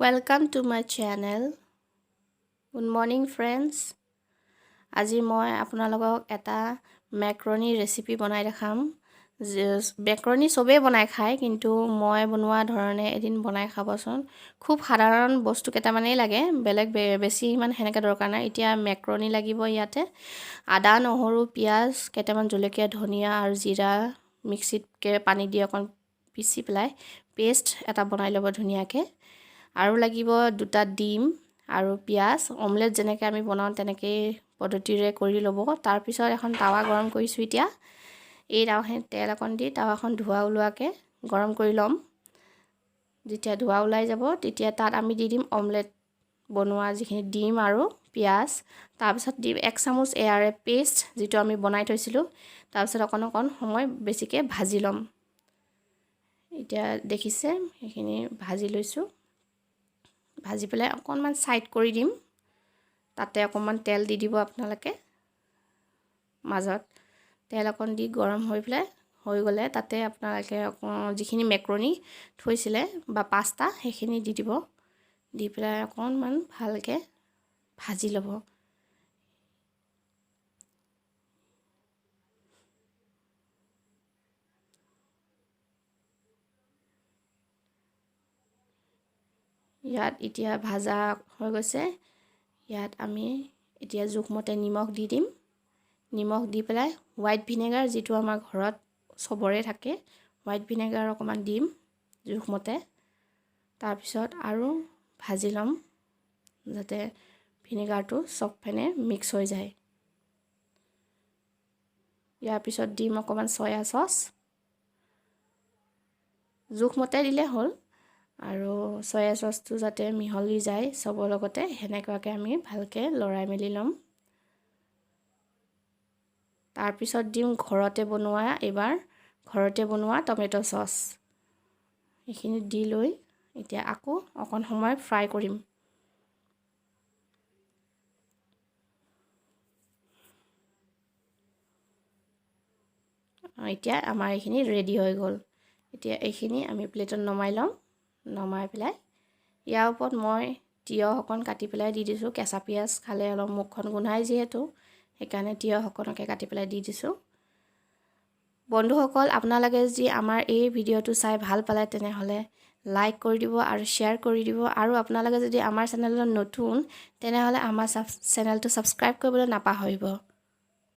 Welcome to my channel. Good morning, friends. আজি মই আপোনালোকক এটা মেক্ৰনি ৰেচিপি বনাই দেখাম। মেক্ৰনি চবেই বনাই খায়, কিন্তু মই বনোৱা ধৰণে এদিন বনাই খাবচোন। খুব সাধাৰণ বস্তু কেইটামানেই লাগে, বেলেগ বেছি ইমান সেনেকৈ দৰকাৰ নাই। এতিয়া মেক্ৰনি লাগিব ইয়াতে আদা, নহৰু, পিঁয়াজ, কেইটামান জলকীয়া, ধনিয়া আৰু জিৰা মিক্সিতকৈ পানী দি অকণ পিচি পেলাই পেষ্ট এটা বনাই ল'ব ধুনীয়াকৈ। আৰু লাগিব দুটা ডিম আৰু পিঁয়াজ। অমলেট যেনেকৈ আমি বনাওঁ, তেনেকেই পদ্ধতিৰে কৰি ল'ব। তাৰপিছত এখন টাৱা গৰম কৰিছোঁ। এতিয়া এই টাৱাখিনিত তেল অকণ দি টাৱাখন ধোঁৱা ওলোৱাকৈ গৰম কৰি ল'ম। যেতিয়া ধোঁৱা ওলাই যাব, তেতিয়া তাত আমি দি দিম অমলেট বনোৱা যিখিনি ডিম আৰু পিঁয়াজ। তাৰপিছত দিম এক চামুচ এয়াৰে পেষ্ট, যিটো আমি বনাই থৈছিলোঁ। তাৰপিছত অকণ অকণ সময় বেছিকৈ ভাজি ল'ম। এতিয়া দেখিছে, সেইখিনি ভাজি লৈছোঁ। ভাজি পেলাই অকণমান ছাইড কৰি দিম। তাতে অকণমান তেল দি দিব আপোনালোকে। মাজত তেল অকণ দি গৰম হৈ পেলাই হৈ গ'লে তাতে আপোনালোকে অকণ যিখিনি মেক্ৰনি থৈছিলে বা পাস্তা, সেইখিনি দি দিব। দি পেলাই অকণমান ভালকৈ ভাজি ল'ব। ইয়াত এতিয়া ভাজা হৈ গৈছে। ইয়াত আমি এতিয়া জোখমতে নিমখ দি দিম। নিমখ দি পেলাই হোৱাইট ভিনেগাৰ, যিটো আমাৰ ঘৰত চবৰে থাকে, হোৱাইট ভিনেগাৰ অকণমান দিম জোখমতে। তাৰপিছত আৰু ভাজি ল'ম, যাতে ভিনেগাৰটো চবফালে মিক্স হৈ যায়। ইয়াৰ পিছত দিম অকণমান চয়া চচ, জোখমতে দিলে হ'ল। আৰু চয়া চচটো যাতে মিহলি যায় চবৰ লগতে, সেনেকুৱাকৈ আমি ভালকৈ লৰাই মেলি ল'ম। তাৰপিছত দিম ঘৰতে বনোৱা, এইবাৰ ঘৰতে বনোৱা টমেট' চচ। এইখিনি দি লৈ এতিয়া আকৌ অকণ সময় ফ্ৰাই কৰিম। এতিয়া আমাৰ এইখিনি ৰেডি হৈ গ'ল। এতিয়া এইখিনি আমি প্লেটত নমাই ল'ম। নমাই পেলাই ইয়াৰ ওপৰত মই তিয়ঁহ অকণ কাটি পেলাই দি দিছোঁ। কেঁচা পিঁয়াজ খালে অলপ মুখখন গোন্ধায় যিহেতু, সেইকাৰণে তিয়ঁহ অকণকে কাটি পেলাই দি দিছোঁ। বন্ধুসকল, আপোনালোকে যদি আমাৰ এই ভিডিঅ'টো চাই ভাল পালে, তেনেহ'লে লাইক কৰি দিব আৰু শ্বেয়াৰ কৰি দিব। আৰু আপোনালোকে যদি আমাৰ চেনেলত নতুন, তেনেহ'লে আমাৰ চেনেলটো ছাবস্ক্ৰাইব কৰিবলৈ নাপাহৰিব।